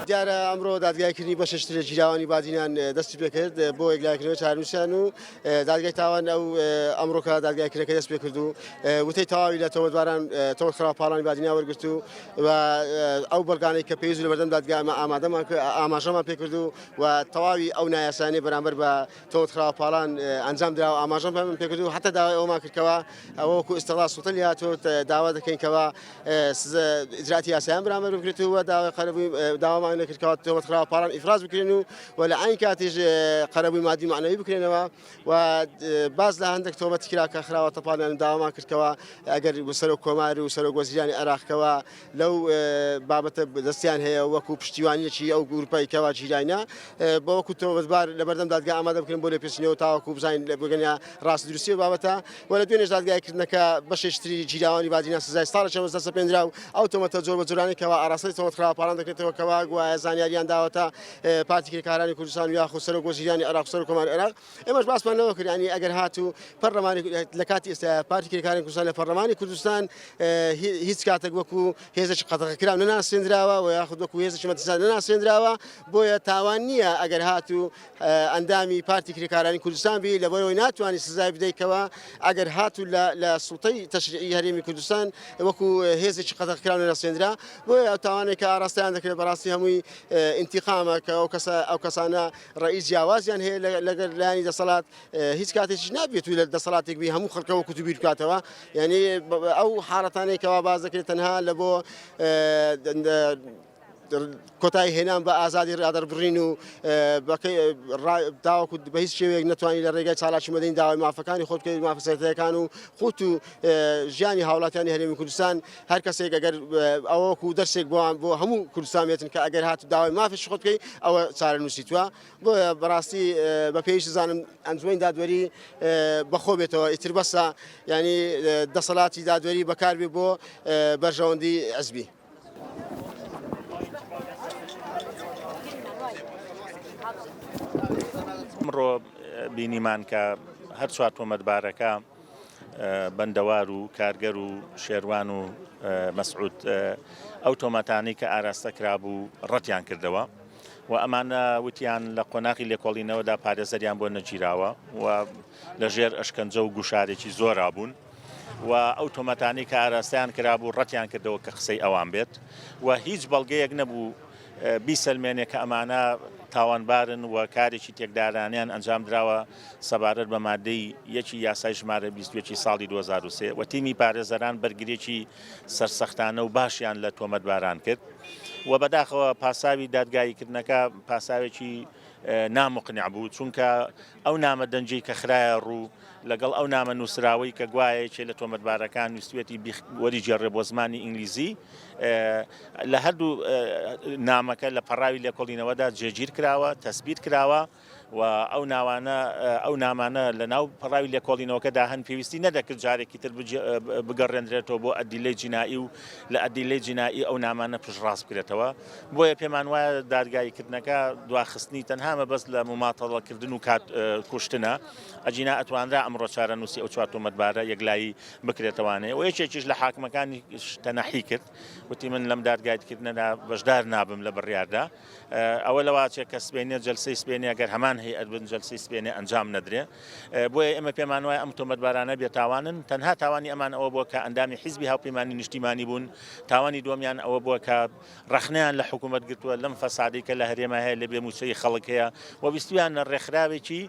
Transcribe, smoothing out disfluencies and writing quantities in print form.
دیارە ئەمڕۆ دادگایکردنی بەشێکی تر لە گیراوانی بادینان دەستی پێکرد بۆ یەکلایکردنەوەی چارەنووسیان و دادگای تاوان ئەو ئەمڕۆکە دادگایکردنەکە دەست پێکرد و وتەی تەواوی لە تۆمەتباران تۆمەت خراپ پاڵانی بادینان وەرگرت و ئەو بەڵگانەی کە پێویست لە بەردەم دادگا ئەمە ئامادەمان ئاماژەمان پێکرد و و تەواوی ئەو نایاسانەی بەرامبەر بە تۆمەت خراپ پاڵان ئەنجام درا و ئاماژەم پێ پێکرد و حتا داوای ئەومان کرد کەوا ئەوە وەکو ئیستغلال سوڵتە لێهاتووە داوا دەکەین کەوا ئیجراتی یاسایان بەرامبەر بکرێت و داوای قەرەبووی داوامان لێ کرد کەوا تۆمەت خراپ پاڵان ئیفراز بکرێن و و لە عین کاتیش قەرەبووی مادی معنەوی بکرێنەوە و باس لە هەندێک تۆمەتی کرا کە خراوەتە پاڵیان داوامان کرد کەوا ئەگەر سەرۆک کۆمار و سەرۆک وەزیرانی عێراق کەوا لەو بابەتە دەستیان هەیە وەکو پشتیوانیەکی ئەو گروپەی کەوا گیراینە بۆ وەکو تۆمەتبار لەبەردەم دادگا ئامادە بکرێن بۆ لێپرسینەوە تاوەکو بزانین لە بگەنە ڕاست دروستی و بابەتە و لە دوێنێش دادگایکردنەکە بەشێکی تری گیراوانی بادینان سزای ساڵێکیان بەسەر سەپێنرا و ئەو تۆمەتە جۆر بە جۆرانەی کەوا ئاراستەی تۆمەت خراپەپاڵان دەکرێتەوە کەوا گوایە زانیاریان داوەتە پارتی کرێکارانی کوردستان و یاخود سەرۆک وەزیرانی عێراق و سەرۆک کۆماری عێراق ئێمەش باسمان لەوە کرد یانی ئەگەر هاتوو پەرلەمانی لە کاتی ئێستا پارتی کرێکارانی کوردستان لە پەرلەمانی کوردستان هیچ کاتێک وەکو هێزێکی قەدەغەکراو نەناسێنراوە و یاخود وەکو هێزێکی مەترسیدار نەناسێنراوە بۆیە تاوان نییە ئەگەر هاتوو ئەندامی پارتی کرێکارانی کوردستان بی لەبەرەوەی ناتوانانی سزای بدەیتەوە ئەگەر هاتوو لە سوڵتەی تەشریعی هەرێمی کوردستان وەکو هێزێکی قەدەغەکراو نەناسێنرا بۆیە ئەو تاوانێک کە ئاراستەیان دەکرێت بەڕاستی هەمووی ئینتیقامە کە ئەو کەسە ئەو کەسانە ڕەئی جیاوازیان هەیە لەگەر لایەنی دەسەڵات هیچ کاتێکیش نابێت و لە دەسەڵاتێک بی هەموو خەڵکە وەکو تو بیر بکاتەوە یعنی ئەو حاڵەتانەی کەوا باز دەکرێت تەنها لە بۆ کۆتایی هێنان بە ئازادی ڕادەربڕین و تاوەکو بە هیچ شێوەیەک نەتوانانی لە ڕێگای چالاکی مەدەنی داوای مافەکانی خۆت بکەیت مافە سەرەتایەکان و خۆت و ژیانی هاوڵاتیانی هەرێمی کوردستان هەر کەسێک ئەگەر ئەوە وەکو دەرسێک بۆیان بۆ هەموو کوردستان بێتن کە ئەگەر هات داوای مافێکی خۆت بکەی ئەوە چارەنووسی توە بۆیە بەڕاستی بە پێویست زانم ئەنجومەنی دادوەری بەخۆ بێتەوە ئیتر بەسە ینی دەسەڵاتی دادوەری بەکاربێ بۆ بەرژەوەندی حزبی. ئەمڕۆ بینیمان کە هەر چوار تۆمەتبارەکە بەندەوار و کارگەر و شێروان و مەسعود ئەو تۆمەتانەی کە ئاراستە کرابوو ڕەتیان کردەوە و ئەمانە وتیان لە قۆناغی لێکۆڵینەوەدا پارێزەریان بۆ نەگیراوە و لەژێر ئەشکەنجە و گوشارێکی زۆرا بوون و ئەو تۆمەتانەی کە ئاراستەیان کرابوو ڕەتیان کردەوە کە قسەی ئەوان بێت و هیچ بەڵگەیەک نەبوو بیسەلمێنێ کە ئەمانە تاوانبارن و کارێکی تێکدارانەیان ئەنجامدراوە سەبارەت بە مادەی یەکی یاسای ژمارە 21 ساڵی 2003 و تیمی پارێزەران بەرگریەکی سەرسەختانە و باشیان لە تۆمەتباران کرد و بەداخەوە پاساوی دادگاییکردنەکە پاساوێکی نامقنع بوو چونکە ئەو نامە دەنگیەی کە خرایە ڕوو لەگەڵ ئەو نامە نووسراوەی کە گوایە یەکێ لە تۆمەتبارەکان ویستویەتی وەریگێڕێ بۆ زمانی ئینگلیزی لە هەردوو نامەکە لە پەڕاوی لێکۆڵینەوەدا جێگیر کراوە تەسبیت کراوە و ئەو ناوانە ئەو نامانە لە ناو پەڕاوی لێکۆڵینەوەکەدا هەن پێویستی نەدەکرد جارێکی تر بگەڕێندرێتەوە بۆ ئەدیلەی جینائی و لە ئەدیلەی جینائی ئەو نامانە پشتڕاست بکرێتەوە بۆیە پێمان وایە دادگاییکردنەکە دواخستنی تەنها مەبەست لە موماتەڵەکردن و کات کوشتنە، ئەگینا ئەتوانرا ئەمڕۆ چارەنووسی ئەو چوار تۆمەتبارە یەکلایی بکرێتەوانێ و یەکێکیش لە حاکمەکانیش تەنەحی کرد وتی من لەم دادگاییکردنەدا بەشدار نابم لە بڕیاردا ئەوە لەواچێ کە سبەینێ جەلسەی سبەینێ ئەگەر هەمان هەیئەت بن جەلسەی سبەینێ ئەنجام نەدرێ بۆیە ئێمە پێمان وایە ئەم تۆمەتبارانە بێتاوانن تەنها تاوانی ئەمان ئەوە بووە کە ئەندامی حیزبی هاوپەیمانی نیشتیمانی بوون تاوانی دووەمیان ئەوە بووە کە ڕەخنەیان لە حکوومەت گرتووە لەم فەسادەی کە لە هەرێما هەیە لە بێ مووچەی خەڵک هەیە و ویستویانە ڕێکخراوێکی.